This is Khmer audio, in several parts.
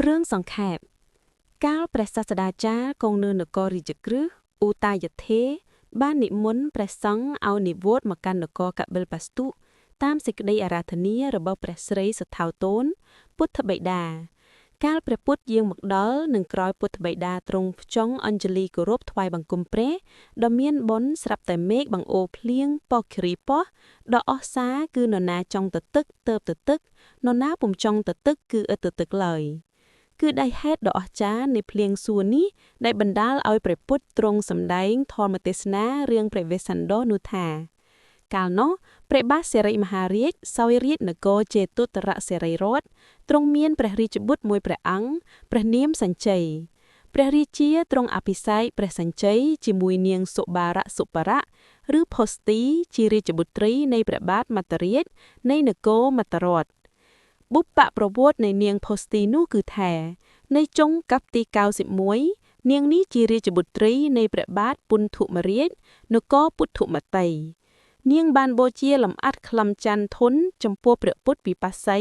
រឿងសង្ខេបកាលព្រះសាស្តាចារ្យគង់នៅនគររាជក្រឹសឧតាយធេបាននិមន្តព្រះសង្ឃឲ្យនិវត្តន៍មកកាន់នគរកបិលវស្តុតាមសេចក្តីអារាធនារបស់ព្រះស្រីសថោតូនពុទ្ធបិតាកាលព្រះពុទ្ធយាងមកដល់និងក្រោយពុទ្ធបិតាទ្រង់ផ្ចង់អញ្ជលីគោរពថ្វាយបង្គំព្រះដ៏មានបុណ្យស្រាប់តែមេឃបង្អូរភ្លៀងប៉ោះគិរីប៉ោះដ៏អស្ចារ្យគឺនរណាចង់ទៅទឹកទៅទៅទឹកនរណាពុំចង់ទៅទឹកគឺឥតទៅទឹកឡើយគឺដោយហេតុដ៏អស្ចារ្យនៃភ្លៀងសួរនេះដែលបណ្ដាលឲ្យព្រះពុទ្ធទ្រង់សម្ដែងធម៌ទេសនារឿងព្រះវេស្សន្តរនោះថាកាលនោះព្រះបាទសិរិមហារាជសោយរាជនគរចេតុត្តរសិរីរតទ្រង់មានព្រះរាជបុត្រមួយព្រះអង្គព្រះនាមសញ្ជ័យព្រះរាជាទ្រង់អភិសេកព្រះសញ្ជ័យជាមួយនាងសុបារសុបរៈឬផុស្ទីជារាជបុត្រីនៃព្រះបាទមត្តរាជនៃនគរមត្តរដ្ឋបុព្វប្រវត្តិនៃនាងផុស្ទីនោះគឺថានៅចុងកັບទី91នាងនេះជារាជបុត្រីនៃព្រះបាទពុន្ធុមរាជនគរពុទ្ធុមតីនាងបានបូជាលំអិតក្លំច័ន្ទធនចំពោះព្រះពុទ្ធវិបស្សី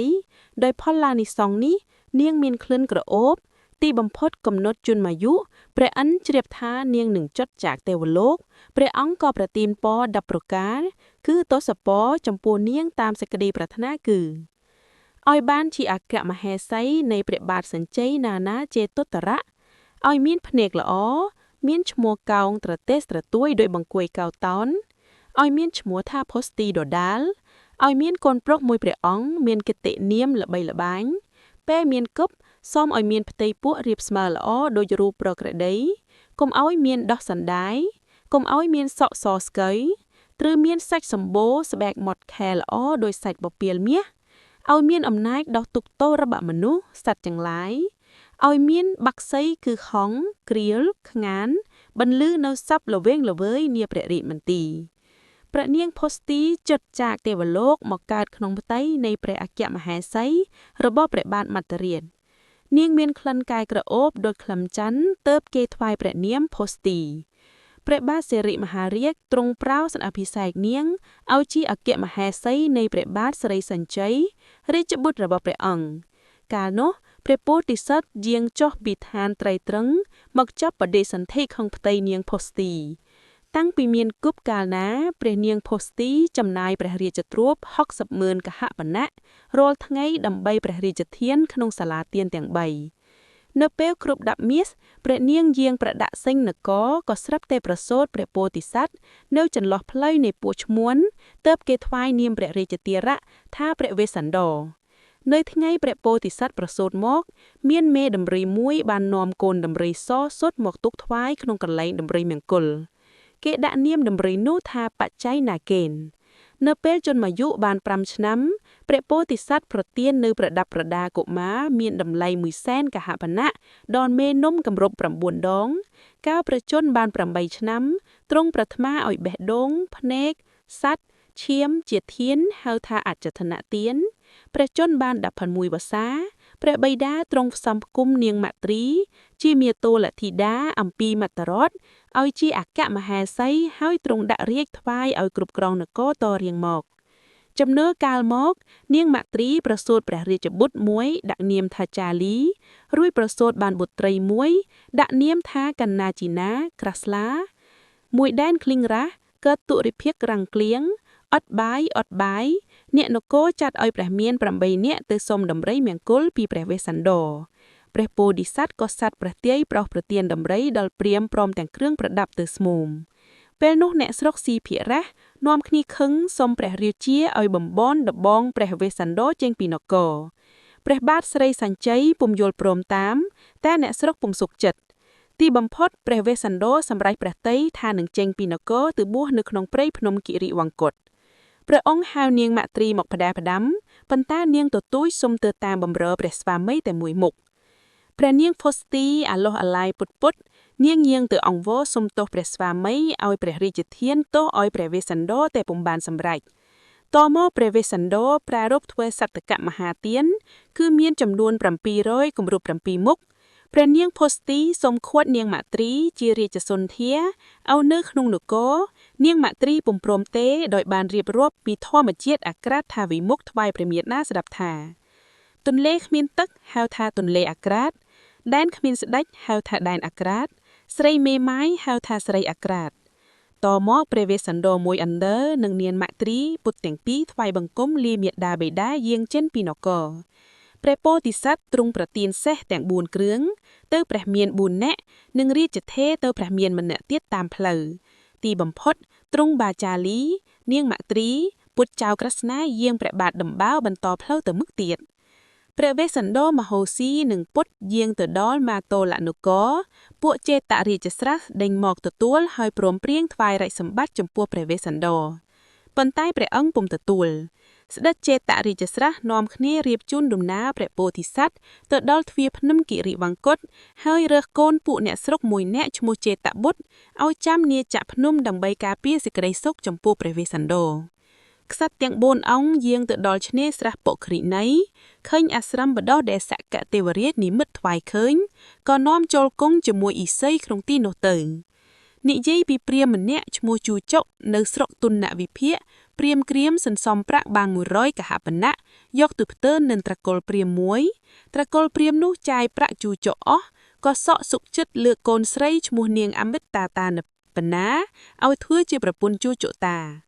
ដោយផល្លានិសង្សនេះនាងមានក្លិនក្រអូបទីបំផុតកំណត់ជន្មាយុព្រះឥន្ទជ្រាបថានាងនឹងចុតចាកទេវលោកព្រះអង្គក៏ប្រទានពរ10ប្រការគឺទសពរចំពោះនាងតាមសេចក្តីប្រាថ្នាគឺឲ្យបានជាអគ្គមហេសីនៃព្រះបាទសញ្ជ័យនានាចេតុត្តរៈឲ្យមានភ្នែកល្អមានឈ្មោះកោងត្រទេសត្រទួយដោយបង្គួយកោតោនឲ្យមានឈ្មោះថាផុស្ទីដដាលឲ្យមានកូនប្រុសមួយព្រះអង្គមានកិត្តិនាមល្បីល្បាញពេលមានគប់សូមឲ្យមានផ្ទៃពោះរាបស្មើល្អដូចរូបប្រក្រតីកុំឲ្យមានដោះសណ្ដាយកុំឲ្យមានសក់សស្កៃត្រូវមានសាច់សម្បូរស្បែកម៉ត់ខែល្អដោយសាច់បពាលមាសឲ្យមានអំណាចដោះទុកទោសរបស់មនុស្សសត្វទាំងឡាយឲ្យមានបាក់សីគឺហងក្រៀលខ្ងានបន្លឺនៅសັບល្វែងល្វើយនាព្រះរាជមន្ទីរព្រះនាងផុស្ទីចិត្តចាកទេវលោកមកកើតក្នុងផ្ទៃនៃព្រះអគ្គមហេសីរបស់ព្រះបាទមត្តរាជនាងមានក្លិនកាយក្រអូបដូចក្លឹមច័ន្ទទើបគេថ្វាយព្រះនាមផុស្ទីព្រះបាទសិរិមហារាជទ្រង់ប្រោសអភិសេកនាងឲ្យជាអគ្គមហេសីនៃព្រះបាទស្រីសញ្ជ័យរាជបុត្ររបស់ព្រះអង្គកាលនោះព្រះពោធិសត្វយាងចុះពីឋានត្រីត្រឹងមកចាប់បដិសន្ធិក្នុងផ្ទៃនាងផុស្ទីតាំងពីមានគប់កាលណាព្រះនាងផុស្ទីចំណាយព្រះរាជទ្រព្យ60ម៉ឺនកហបណៈរាល់ថ្ងៃដើម្បីព្រះរាជធានក្នុងសាលាទានទាំង3នៅពេលគ្រប់10មាសព្រះនាងយាងប្រដាក់សិង្ហនគរក៏ស្រាប់តែប្រសូតព្រះពោធិសត្វនៅចន្លោះផ្លូវនៃពួកឈ្មួនទើបគេថ្វាយនាមព្រះរាជទារៈថាព្រះវេស្សន្តរនៅថ្ងៃព្រះពោធិសត្វប្រសូតមកមានមេដំរីមួយបាននាំកូនដំរីសសុទ្ធមកទុកថ្វាយក្នុងកន្លែងដំរីមង្គលគេដាក់នាមដំរីនោះថាបច្ច័យនាគេននៅពេលជន្មាយុបាន5ឆ្នាំព្រះពោធិសត្វប្រទាននៅប្រដាប់ប្រដាកុមារមានតម្លៃ100,000កហបណៈដល់មេនំគម្រប់9ដងកាលព្រះជន្មបាន8ឆ្នាំទ្រង់ប្រាថ្នាឲ្យបេះដូងភ្នែកសត្វឈាមជាធានហៅថាអចតនទានព្រះជន្មបាន11វស្សាព្រះបិតាទ្រង់ផ្សំផ្គុំនាងមទ្រីជាមាតូលធីតាអំពីមត្តរដ្ឋឲ្យជាអគ្គមហេសីហើយទ្រង់ដាក់រាជថ្វាយឲ្យគ្រប់គ្រងនគរតរៀងមកចំនើកាលមកនាងមទ្រីប្រសូតព្រះរាជបុត្រមួយដាក់នាមថាចាលីរួចប្រសូតបានបុត្រីមួយដាក់នាមថាកណ្ណាជីណាក្រាស្លាមួយដែនក្លីងរ៉ាស់កើតទុរិភិករាំងក្លៀងអត់បាយអត់បាយអ្នកនគរចាត់ឲ្យព្រះមាន8នាក់ទៅសុំដំរីមង្គលពីព្រះវេស្សន្តរព្រះពោធិសត្វក៏សัตว์ប្រទាយប្រោសប្រទានដំរីដល់ព្រាហ្មណ៍ព្រមទាំងគ្រឿងប្រដាប់ទៅស្មូមពេលនោះអ្នកស្រុកស៊ីភិរៈនាំគ្នាខឹងសុំព្រះរាជាឲ្យបំបនដបងព្រះវេស្សន្តរចេញពីនគរព្រះបាទស្រីសញ្ជ័យពុំយល់ព្រមតាមតែអ្នកស្រុកពុំសុខចិត្តទីបំផុតព្រះវេស្សន្តរសម្រេចព្រះទ័យថានឹងចេញពីនគរទៅបួសនៅក្នុងព្រៃភ្នំគិរិវង្គតព្រះអង្គហៅនាងមទ្រីមកផ្ដែផ្ដាំប៉ុន្តែនាងទទូចសុំទៅតាមបំរើព្រះស្វាមីតែមួយមុខព្រះនាងផុស្ទីអាឡោះអាឡាយពុតពុតនាងយាងទៅអង្វរសុំទោសព្រះស្វាមីឲ្យព្រះរាជធានទោសឲ្យព្រះវេស្សន្តរតែពុំបានសម្រេចតមកព្រះវេស្សន្តរប្រារព្ធធ្វើសត្តកមហាទានគឺមានចំនួន700គម្រប់7មុខព្រះនាងផុស្ទីសូមឃាត់នាងមទ្រីជារាជសន្ធាឲ្យនៅក្នុងនគរនាងមទ្រីពុំព្រមទេដោយបានរៀបរាប់ពីធម្មជាតិអាក្រាតថាវិមុខថ្វាយព្រះមាតាស្ដាប់ថា ទន្លេគ្មានទឹកហៅថាទន្លេអាក្រាត ដែនគ្មានស្ដេចហៅថាដែនអាក្រាត ស្រីមេម៉ាយហៅថាស្រីអាក្រាតតមកព្រះវេស្សន្តរមួយអណ្ដើនិងនាងមទ្រីពុទ្ធទាំងពីរថ្វាយបង្គំលាមេដាបិតាយាងចេញពីនគរព្រះពោធិសត្វទ្រង់ប្រទានសេះទាំង4គ្រឿងទៅព្រះមាន4នាក់និងរាជធេទៅព្រះមានម្នាក់ទៀតតាមផ្លូវទីបំផុតទ្រង់បាចាលីនាងមទ្រីពុទ្ធចៅក្រស្នាយាងព្រះបាទដំបៅបន្តផ្លូវទៅមុខទៀតព្រះវេស្សន្តរមហោស៊ីនិងពុទ្ធយាងទៅដល់មាតូលនគរពួកចេតរាជស្រះដេញមកទទួលហើយព្រមព្រៀងថ្វាយរាជសម្បត្តិចំពោះព្រះវេស្សន្តរប៉ុន្តែព្រះអង្គពុំទទួលស្ដេចចេតរាជស្រះនាំគ្នារៀបជូនដំណើរព្រះពោធិសត្វទៅដល់ទ្វារភ្នំគិរិវង្គតហើយរើសកូនពួកអ្នកស្រុកមួយនាក់ឈ្មោះចេតបុត្រឲ្យចាំនាចាក់ភ្នំដើម្បីការពារសេចក្តីសុខចំពោះព្រះវេស្សន្តរក្សត្រទាំង4អង្គយាងទៅដល់ឆ្នេរស្រះពុក្រិណីឃើញអាស្រមបដោះដែលសកទេវរាជនិមិត្តថ្វាយឃើញក៏នាំចូលគង់ជាមួយឥសីក្នុងទីនោះទៅនិយាយពីព្រាហ្មណ៍ម្នាក់ឈ្មោះជូចុកនៅស្រុកទុនវិភាគព្រាមក្រៀមសន្សំប្រាក់បាន100កហបណៈយកទៅផ្ទើននឹងត្រកូលព្រាមមួយត្រកូលព្រាមនោះចាយប្រាក់ជូចុកអស់ក៏សក់សុខចិត្តលើកកូនស្រីឈ្មោះនាងអមិតតាតានបណាឲ្យធ្វើជាប្រពន្ធជូចុកតា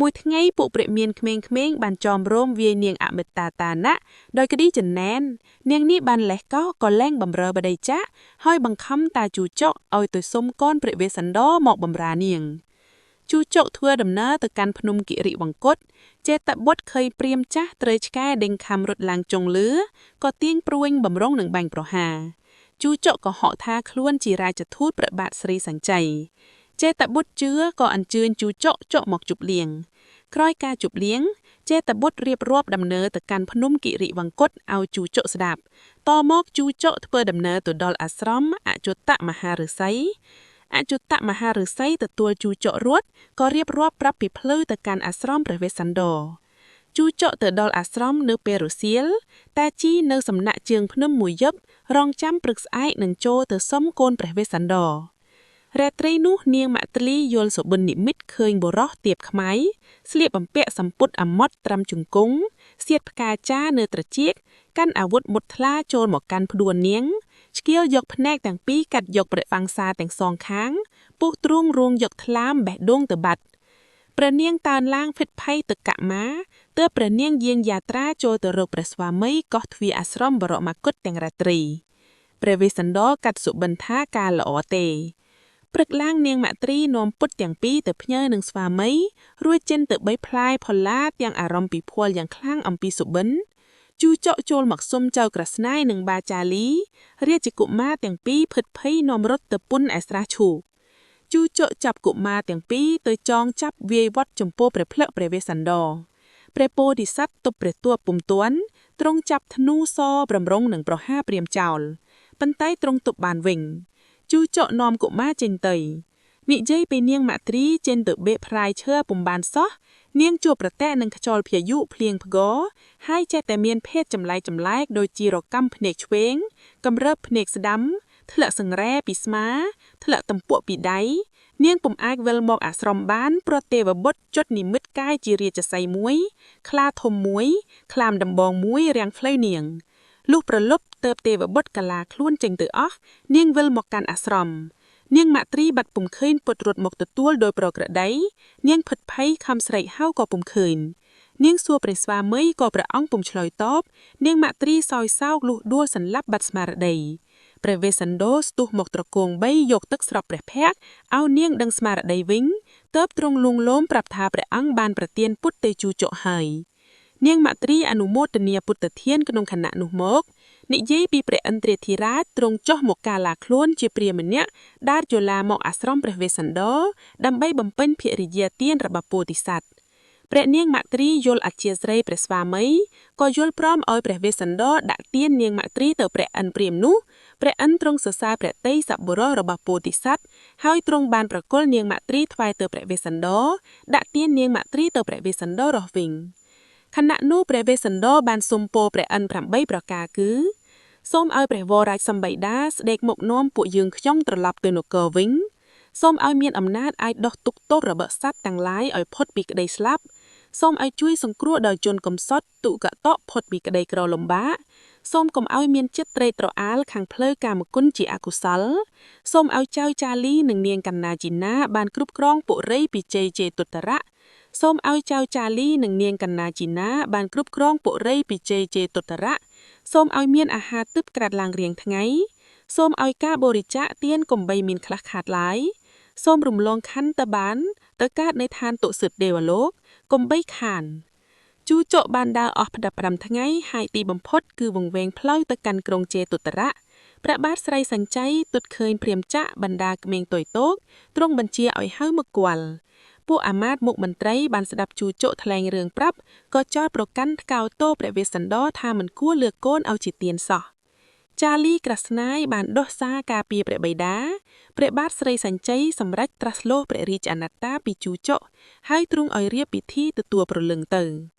មួយថ្ងៃពួកព្រះមានក្មេងៗបានចោមរោមវាយនាងអមិតតាតាណៈដោយក្តីចំណែននាងនេះបានលេះកោក៏លែងបំរើបដីចាក់ហើយបង្ខំតាជូចុកឲ្យទៅសុំកូនព្រះវេស្សន្តរមកបំរើនាងជូចុកធ្វើដំណើរទៅកាន់ភ្នំគិរិវង្គតចេតបុត្រឃើញព្រាមចាស់ត្រូវឆ្កែដេញខំរត់ឡើងចុងលឿក៏ទាញព្រួញបំរុងនឹងបាញ់ប្រហារជូចុកក៏ហកថាខ្លួនជារាជទូតព្រះបាទស្រីសញ្ជ័យចេតបុត្រជឿក៏អញ្ជើញជូចុកចុកមកជប់លៀងក្រោយការជប់លៀងចេតបុត្ររៀបរាប់ដំណើរទៅកាន់ភ្នំគិរិវង្គតឲ្យជូចុកស្ដាប់តមកជូចុកធ្វើដំណើរទៅដល់អាស្រមអជតមហាឫសីអជតមហាឫសីទទួលជូចុករត់ក៏រៀបរាប់ប្រាប់ពីផ្លូវទៅកាន់អាស្រមព្រះវេស្សន្តរជូចុកទៅដល់អាស្រមនៅពេលរសៀលតាជីនៅសំណាក់ជើងភ្នំមួយយប់រងចាំព្រឹកស្អែកនឹងចូលទៅសុំកូនព្រះវេស្សន្តររាត្រីនោះនាងមទ្លីយល់សុបិននិមិត្តឃើញបុរសទៀបខ្មៅស្លៀកបំពាក់សម្ពុតអាម៉ត់ត្រឹមជង្គង់សៀតផ្កាចានៅត្រចៀកកាន់អាវុធមុតថ្លាចូលមកកាន់ផ្ដួលនាងឆ្កៀលយកភ្នែកទាំងពីរកាត់យកព្រះវង្សាទាំងសងខាងពុះទ្រូងរួងយកថ្លាមបេះដូងទៅបាត់ព្រះនាងតើនឡើងភិតភ័យទៅកមាទើបព្រះនាងយាងយាត្រាចូលទៅរកព្រះស្វាមីកោះទ្វារអាស្រមបរមគតទាំងរាត្រីព្រះវេស្សន្តរកាត់សុបិនថាការល្អទេព្រឹកឡើងនាងមទ្រីនាំពុទ្ធទាំងពីរទៅផ្ញើនឹងស្វាមីរួចចេញទៅបីផ្លែផល្លាទាំងអារម្មណ៍ពិភ័លយ៉ាងខ្លាំងអំពីសុបិនជូចុកចូលមកសុំចៅក្រស្នាយនិងបាចាលីរាជកុមារទាំងពីរភិតភ័យនាំរត់ទៅពុនឯស្រះឈូកជូចុកចាប់កុមារទាំងពីរទៅចងចាប់វាយវត្តចំពោះព្រះផ្លឹកព្រះវេស្សន្តរព្រះពោធិសត្វទប់ព្រះទួពុំទាន់ទ្រង់ចាប់ធ្នូសប្រំរុងនឹងប្រហារព្រាមចោលប៉ុន្តែទ្រង់ទប់បានវិញជូចុកនាំកុមារចេញទៅនិយាយពីនាងមទ្រីចេញទៅបេកផ្រាយឈើពុំបានសោះនាងជួបប្រទះនឹងខ្យល់ព្យាយុភ្លៀងផ្គរហើយចេះតែមានភេទចម្លែកដូចជារកាំភ្នែកឆ្វេងកម្រើបភ្នែកស្ដាំធ្លាក់សង្រែពីស្មាធ្លាក់ទំពក់ពីដៃនាងពុំអាចវិលមកអាស្រមបានព្រោះទេវបុត្រចុតនិមិត្តកាយជារាជសីមួយខ្លាធំមួយខ្លាមដំបងមួយរាំងផ្លូវនាងលុះប្រលប់ទៅទេវបុត្រកាឡាខ្លួនចេញទៅអស់នាងវិលមកកាន់អាស្រមនាងមទ្រីបាត់ពុំឃើញពុតរត់មកទទួលដោយប្រក្រតីនាងភិតភ័យខំស្រែកហៅក៏ពុំឃើញនាងសួរព្រះស្វាមីក៏ព្រះអង្គពុំឆ្លើយតបនាងមទ្រីសោយសោកលុះដួលសន្លាប់បាត់ស្មារតីព្រះវេស្សន្តរស្ទុះមកត្រកងបីយកទឹកស្រពព្រះភ័ក្ត្រឲ្យនាងដឹងស្មារតីវិញទើបទ្រង់លួងលោមប្រាប់ថាព្រះអង្គបានប្រទានពុទ្ធទៅជូចុកហើយនាងមទ្រីអនុមោទនាពុទ្ធធានក្នុងខណៈនោះមកនិយាយពីព្រះឥន្ទ្រាធិរាជទ្រង់ចុះមកកាឡាខ្លួនជាព្រាហ្មណ៍ម្នាក់ដើរជឡាមកអាស្រមព្រះវេស្សន្តរដើម្បីបំពេញភរិយាទានរបស់ពោធិសត្វព្រះនាងមទ្រីយល់អធ្យាស្រ័យព្រះស្វាមីក៏យល់ព្រមឲ្យព្រះវេស្សន្តរដាក់ទាននាងមទ្រីទៅព្រះឥន្ទ្រព្រាហ្មណ៍នោះព្រះឥន្ទ្រទ្រង់សរសើរព្រះតីសប្បុរសរបស់ពោធិសត្វហើយទ្រង់បានប្រគល់នាងមទ្រីថ្វាយទៅព្រះវេស្សន្តរដាក់ទាននាងមទ្រីទៅព្រះវេស្សន្តររស់វិញខណៈនោះព្រះវេស្សន្តរបានសុំពរព្រះឥន្ទ្រ8ប្រការគឺសូមឲ្យព្រះវររាជសម្បិតាស្ដេចមកនាំពួកយើងខ្ញុំត្រឡប់ទៅនគរវិញសូមឲ្យមានអំណាចអាចដោះទុក្ខទោសរបស់សត្វទាំងឡាយឲ្យផុតពីក្តីស្លាប់សូមឲ្យជួយសង្គ្រោះដល់ជនកំសត់ទុគតផុតពីក្តីក្រលំបាក សូមកុំឲ្យមានចិត្តត្រេកត្រអាលខាងផ្លូវកាមគុណជាអកុសល សូមឲ្យចៅចាលីនិងនាងកណ្ណាជីណាបានគ្រប់គ្រងបុរីពីជ័យជេតុត្តរៈសូមឲ្យចៅចាលីនិងនាងកណ្ណាជីណាបានគ្រប់គ្រងបុរីពីជ័យជេតុត្តរៈសូមឲ្យមានអាហារទិព្វក្រាត់ឡើងរៀងថ្ងៃ សូមឲ្យការបរិច្ចាគទានកុំបីមានខ្លះខាតឡើយ សូមរំលងខណ្ឌតបាន ទៅកើតនៅឋានតុសិតទេវលោក កុំបីខាន ជូជកបានដើរអស់15ថ្ងៃហើយទីបំផុតគឺវង្វេងផ្លូវទៅកាន់ក្រុងជេតុត្តរៈព្រះបាទស្រីសញ្ជ័យទុតឃើញព្រាមចាក់បណ្ដាក្មេងតូចតូចទ្រង់បញ្ជាឲ្យហៅមកគាល់ពួកអាមាត្យមុខមន្ត្រីបានស្ដាប់ជូជកថ្លែងរឿងប្រាប់ក៏ចោទប្រកាន់ថ្កោលទោសព្រះវេស្សន្តរថាមិនគួរលើកកូនឲ្យជាទានសោះចាលីក្រាស្នាយបានដោះសារការពារព្រះបិតាព្រះបាទស្រីសញ្ជ័យសម្រេចត្រាស់លោះព្រះរាជអនត្តាពីជូជកហើយទ្រង់ឲ្យរៀបពិធីទទួលប្រលឹងទៅ។